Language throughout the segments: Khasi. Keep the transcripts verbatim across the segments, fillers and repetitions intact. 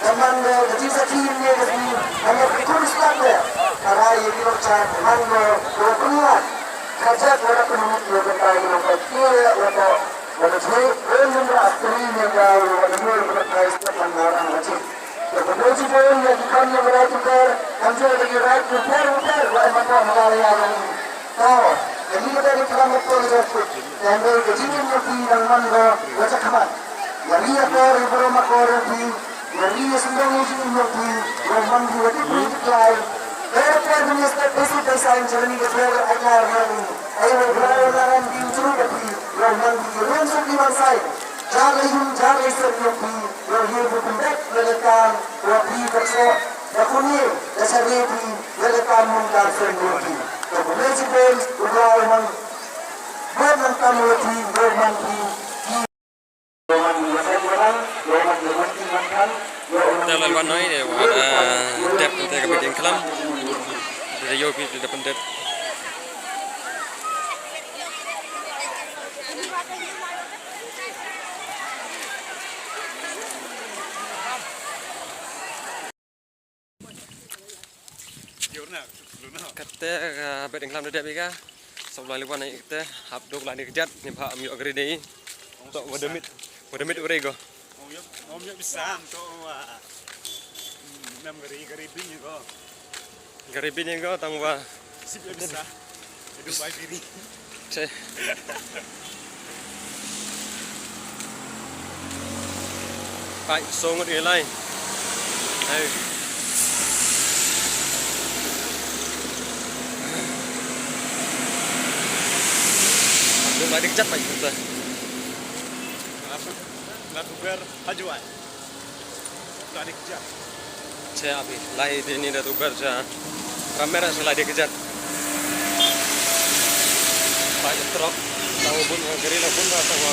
Ka man da ka jingsakhi ïa ka sngi, man da ka khun stad da ka rai ïa ki nongshad, man da ka pynlait ka jait wa da pynmut ïa ka tai nong ka kiew wa da wa da jai ren nang ra astri ïa ka wa da mur wa da tai stad man da rang ka jait. Da ka bro ji bon ïa ki kam ïa ka rai tukar, kam jai da ki rai tukar tukar wa da man da ma ka rai ïa ka. Tau, ka ni ka da ki kam ïa ka rai tukar, ka ni ka jingim ïa ki dang man da wa da ka man. Ïa ri ïa ka ri bro ma ka ri ri. Ïa ri ïa sngewbha ïa jingim ïa phi, ïa man phi ïa ki phi ki klai. Ïa ka phi ni step basic basic in jani ka phi ai lar ïa ni. Ai wa bra ïa lar an din jru ïa phi, ïa man phi ïa rum suk ni man sai. Jar ïa yum jar ïa ser ïa phi, ïa hi bu pyndet ïa ka kam, ïa phi ka so. Ïa kuni, ïa sari phi, ïa ka kam mun ka ser ïa phi. Ïa kuni si phi, u bra ïa man. Ïa man kam ïa phi, ïa man phi. Te la wan noi de wa da dep te ka bit in klam. De yo bi de dep dep. Kate ka bit in klam de dep ika. Sab lai liwan ai kate hap dok lai ni kjat ni pha am yo gari dei. To wa demit wa demit wa rego. Om yo om yo bisa to wa. Nam gari gari bin ko. Gari bin ko tang wa. Sip yo bisa. Itu bai biri. Che. Pai song ngut ngi lai. Hai. Dum lai dik jat pai kita. Latu ber hajuai. Tadi kejap. Che abi lai di ni da tu ber cha. Kamera se lai di kejap. Pai trok. Tahu bun gari la bun ba tahu.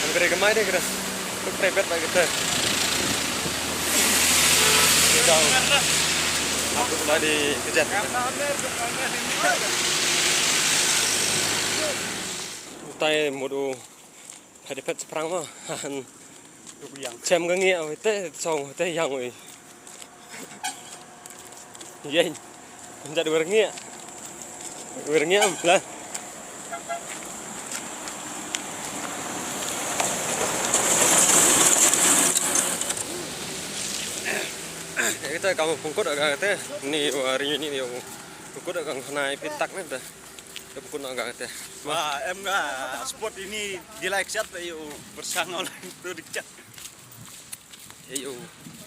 Ang gari kemai de kira. Tu private bai kita. Tahu. Aku lai di kejap. Utai mudu. Phet phet sprang ma. Duk yang. Chem ka ngi a te song te yang oi. Yen. Jat wer ngi. Wer ngi am la. Kita kamu pungkut agak te. Ni hari ini ni pungkut agak kena pitak ni dah. Ka bukun na ga te. Wa em ga sport ini di like shot ayo bersang ol tu di chat. Ayo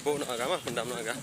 bo na ga ma pendam na ga.